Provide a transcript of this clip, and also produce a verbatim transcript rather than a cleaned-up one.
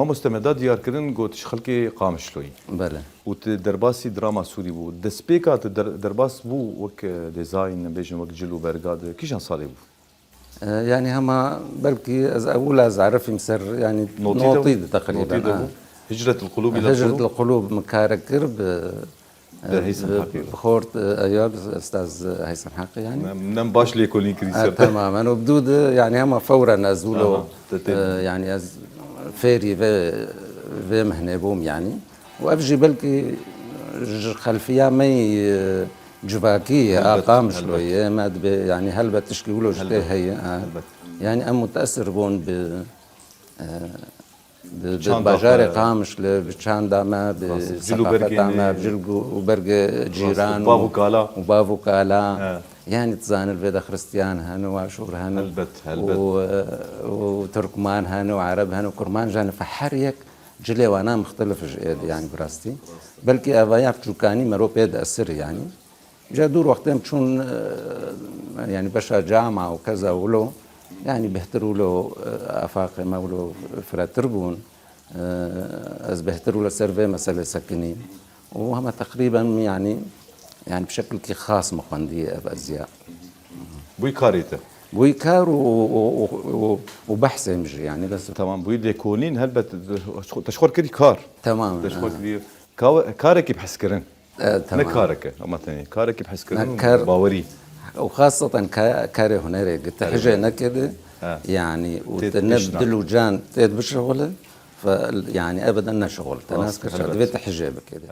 Mamoste, me da diyarkirin, got, ji xelkê Qamişloyî. Belê. Û tu derbasî drama Sûrî bû. Destpêka tu der-, derbas bû wek, e, dêzayî, ne bêjin wek cil û berga de. Kîjan salê bû? E, yanî hema belkî ez ewila zarifîm ser, yanî notî de bû. Notî de teqrîben, notî de ha. Bû. Hicretul Qulûb île Qulûb. Hicretul Qulûb min kare kir bi De Heysem Heqî. Bi xort, e, eya, bi Estaz Heysem Heqî, yanî. Nem, nem baş lêkolîn kirî ser te. Temamen. Û bi dû de, yanî hema fewren ez wilo, aha, te tê. E, yanî ez fêrî vê, vê mihnê bûm, yanî. Û ev jî belkî ji xelfiya me yî, e, civakî, helbet, a Qamişloyê, helbet. Me dibê, yanî helbet tişkî wilo ji tê heye, ha. Helbet. Yanî em mutesir bûn bi, e, Bi, bi bajarê Qamişlo, bi çanda me, bi seqafeta me, bi cil û bergê cîran û bav û kala. Yanî tu zanî li vê de Xristiyan hene û Aşûr hene û, û Tirkman hene û Ereb hene û Kurmanc hene. Fe her yek cilê wana mixtelif ji ê, yanî bi rastî. Belkî evaya piçûkanî mero pê diesir yanî. Ca dûr wextê em çûn, e, yanî beşa cama û keza wilo, yanî bêhtir wilo, e, afaqê me wilo firehtir bûn. E, ez bêhtir wilo ser vê meselê sekinîm. Û hema teqrîben yanî, yanî bi şekilkî xas min xwendiye ev eziya. Bûyî karê te? Bûyî kar û, û, û, û, û behsê min jî yanî bes. Tamam, bûyî lêkolîn helbet te ji xwe kirî kar. Tamam. Te ji xwe kirî. Ka-, karekî bi hezkirin. E, tamam. Ne kareke, ama tenê karekî bi hezkirin û bawerî. Û xaseten ka-, karê hunerê, gi te hijê nekedi, yanî û te ne bi dil û can tê dibişixule, fe, yanî ebeden ne şixul. Te nas kir, divê te hijê bikedi.